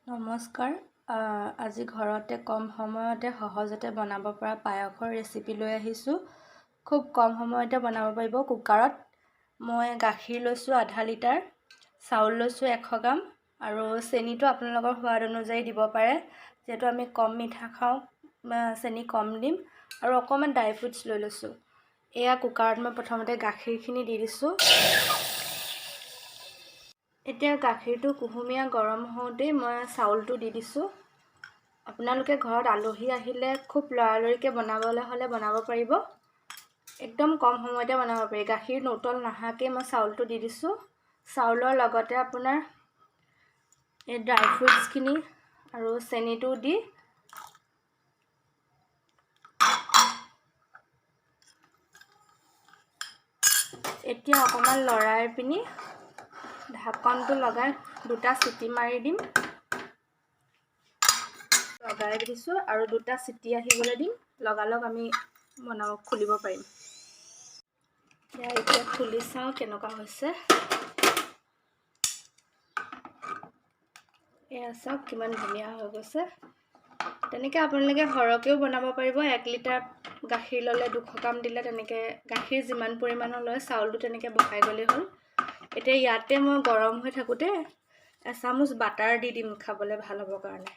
নমস্কাৰ, আজি ঘৰতে কম সময়তে সহজতে বনাব পৰা পায়সৰ ৰেচিপি লৈ আহিছোঁ। খুব কম সময়তে বনাব পাৰিব কুকাৰত। মই গাখীৰ লৈছোঁ আধা লিটাৰ, চাউল লৈছোঁ 100 গ্ৰাম আৰু চেনিটো আপোনালোকৰ সোৱাদ অনুযায়ী দিব পাৰে। যিহেতু আমি কম মিঠা খাওঁ, চেনি কম দিম আৰু অকণমান ড্ৰাই ফ্ৰুটছ লৈ লৈছোঁ। এয়া কুকাৰত মই প্ৰথমতে গাখীৰখিনি দি দিছোঁ। এতিয়া গাখীৰটো কুহুমীয়া গৰম হওঁতেই মই চাউলটো দি দিছোঁ। আপোনালোকে ঘৰত আলহী আহিলে খুব লৰালৰিকৈ বনাবলৈ হ'লে বনাব পাৰিব, একদম কম সময়তে বনাব পাৰি। গাখীৰ উতল নহাকৈ মই চাউলটো দি দিছোঁ। চাউলৰ লগতে আপোনাৰ এই ড্ৰাই ফ্ৰুটছখিনি আৰু চেনিটো দি এতিয়া অকণমান লৰাই পিনি ঢাকনটো লগাই দুটা চিটি মাৰি দিম। লগাই দিছোঁ আৰু দুটা চিটি আহিবলৈ দিম, লগালগ আমি বনাব খুলিব পাৰিম। এতিয়া খুলি চাওঁ কেনেকুৱা হৈছে। এয়া চাওক কিমান ধুনীয়া হৈ গৈছে। তেনেকৈ আপোনালোকে সৰহকৈও বনাব পাৰিব। 1 লিটাৰ গাখীৰ ল'লে 200 গ্ৰাম দিলে, তেনেকৈ গাখীৰ যিমান পৰিমাণৰ লয় চাউলটো তেনেকৈ বহাই গ'লেই হ'ল। এতিয়া ইয়াতে মই গৰম হৈ থাকোঁতে এচামুচ বাটাৰ দি দিম, খাবলৈ ভাল হ'বৰ কাৰণে।